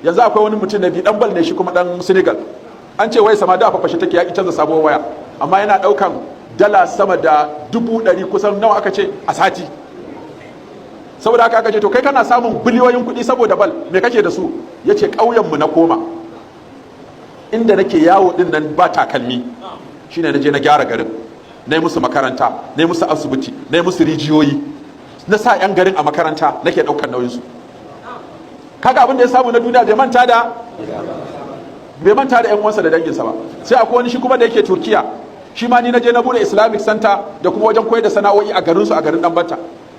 Yanzu akwai wani mutum na biyu, dan bal ne shi kuma, dan Senegal. An ce wai sama da fafashe take, ya ki canza sabuwar waya, amma yana daukan dala sama da 100,000, kusan nawa aka ce, a sati. Saboda haka aka ce, "To kai kana samun biliyoyin kuɗi saboda bal, me kake da su?" Ya ce, "Ƙauyenmu na koma, inda nake yawo din nan ba takalmi, shine na je na gyara garin, na yi musu makaranta, na yi musu asibiti, na yi musu rijiyoyi, na sa 'yan garin a makaranta, nake ɗaukar nauyinsu." Kaga abin da ya samu na duniya, bai manta da 'yan uwansa da danginsa ba. Sai akwai wani shi kuma da yake Turkiya. Shi ma ni na je na bude Islamic Center da kuma wajen koyar da sana'o'i a garinsu, a garin Ɗanbata.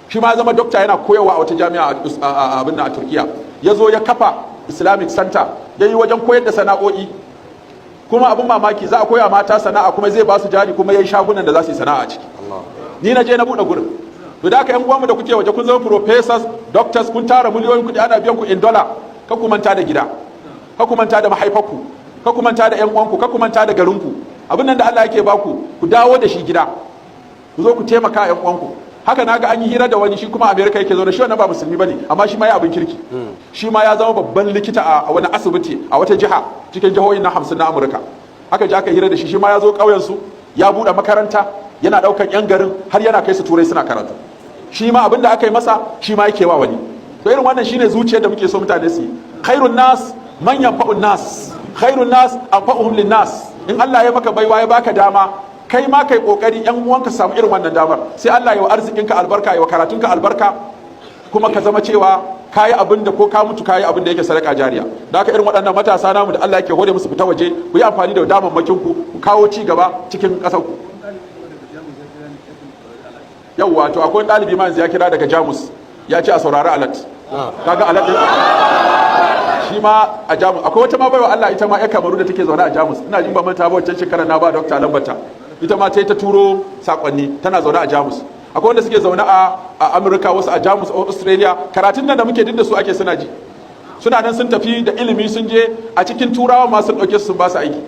Shi ma ya zama dokta, yana koyarwa a wata jami'a a abin a Turkiya. Ya zo ya kafa Islamic Center, ya yi wajen koyar da sana'o'i. Kuma abin mamaki, za a koya mata sana'a, kuma zai ba su jari, kuma ya yi shagunan da za su yi sana'a a ciki. Ni na je na buɗe gurin. To da haka, yan uwanmu da kuke waje, kun zama professors, doctors, kun tara miliyoyin kuɗi, ana biyan ku in dollar, ka ku manta da gida, ka ku manta da mahaifarku, ka ku manta da yan uwanku, ka ku manta da garinku. Abin nan da Allah yake baku, ku dawo da shi gida, ku zo ku taimaka yan uwanku. Haka naga an yi hira da wani, shi kuma America yake zo da shi. Wannan ba musulmi bane, amma shi ma ya abin kirki. Shi ma ya zama babban likita a wani asibiti a wata jiha cikin jihohin na 50 na Amurka. Haka ji aka hira da shi. Shi ma ya zo ƙauyen su, ya buɗe makaranta, yana ɗaukan yan garin har yana kai su Turai suna karatu. Shi ma abin da aka yi masa, shi ma yake wa wani. To irin wannan shine zuciyar da muke so mutane su yi. خير الناس من ينفع الناس، خير الناس أنفعهم للناس. In Allah ya maka baiwa, ya baka dama, kai ma kai kokari yan uwanka samu irin wannan damar. Sai Allah ya wa arzikinka albarka, ya wa karatunka albarka, kuma ka zama cewa kayi abin da ko ka mutu kayi abin da yake sadaka jariya. Da haka irin waɗannan matasa namu da Allah yake hore musu fita waje, ku yi amfani da damammakin ku, ku kawo ci gaba cikin ƙasar ku. Yawwa, to akwai ɗalibi ma yanzu ya kira daga Jamus, ya ce a saurari alert. Kaga alert din shi ma a Jamus. Akwai wata ma baiwa Allah, ita ma ya Kamaru da take zaune a Jamus. Ina jin ba manta ba, wancan shekara na ba dokta lambata, ita ma ta yi ta turo sakonni, tana zaune a Jamus. Akwai wanda suke zaune a Amurka, wasu a Jamus, Australia. Karatun nan da muke duk da su ake, suna ji. Suna nan sun tafi da ilimi, sun je a cikin Turawa ma sun ɗauke su, sun ba su aiki.